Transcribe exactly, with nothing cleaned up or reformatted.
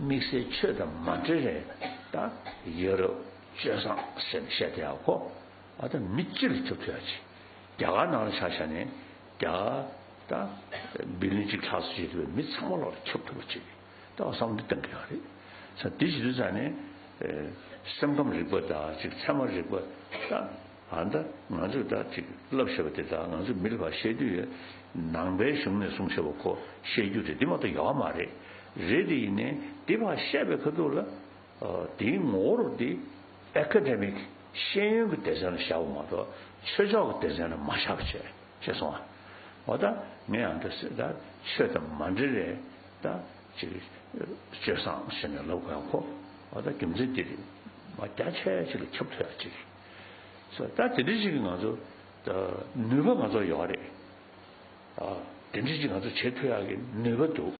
དམིགས་བསལ་ཆོས་དང་མ་འབྲེལ་རེད། ད་ཡ་རབས་སྤྱོད་བཟང་ཟེར་ནས་བཤད་བསྡད་ཡག་ཁོ། ཨ་ད་མི་སྤྱི་ལ་ཁྱབ་ཐུབ་ཡག་ཅིག་རྒྱ་གར་ནང་ལ་ཆ་བཞག་ནས་རྒྱ་གར་ད་བི་ལིན་གཅིག་ལྷག་ཙམ་བྱེད་ཐུབ་པའི་མི་ཚང་མ་ལོག་ལ་ཁྱབ་ཐུབ་པ་ཅིག་ད་བསམ་བློ་འདི་གཏང་གི་ཡོད་རེད། ས་འདི་བྱེད་དུས་ཙང་ནས་ཨེ་སེམས་ཁམས་རིག་པ་དང་ཅིག་ཚད་མ་རིག་པ་ད་ཨ་ད་ང་ཚོས་ད་ཅིག་བསླབ་བཞག་པ་དེ་དག་ང་ཚོས་མི་ལ་ཕར་བཤད་དུས་ཡོད། ནང་པའི་གཞུང་ནས་གསུངས་བཞག་པ་ཁོ་བཤད་རྒྱུ་རེད། འདི་མ་གཏོགས་ཡོད་མ་རེད། རེད་དེ་ཡིན་ནའི་འདི་ཕར་བཤད་པའི་ཁ་ཐུག་ལ་ཨ་དེའི་ངོ་བོར་འདི་ཨེ་ཀ་ཌེ་མིག་ཤེས་ཡོན་གྱི་སྡེ་ཚན་ལ་བཞག་པ་མ་གཏོགས་ཆོས་ཕྱོགས་ཀྱི་སྡེ་ཚན་ལ་མ་བཞག་པ་བྱས་བྱས་སོང་ཨ། འོ་ད་ངས་ཡང་ད་ད་ཆོས་དང་མ་འབྲེལ་རེད། ད་ཅིག་སྤྱོད་བཟང་ཟེར་ནས་ལབ་དགོས་ཡག་ཁོ། འོ་ད་རྒྱུ་མཚན་འདི་རེད། མ་རྒྱ་ཆེ་ཅིག་ལ་ཁྱབ་ཐུབ་ཡག་ཅིག་རེད། སོ་ད་དེ་འདྲ་ཅིག་གི་ང་ཚོ་ད་ནུས་པ་ང་ཚོ་ཡོད་རེད། ཨ་དེ་འདྲ་ཅིག་ང་ཚོ་བྱེད་ཐུབ་ཡག་གི་ནུས་པ་འདུག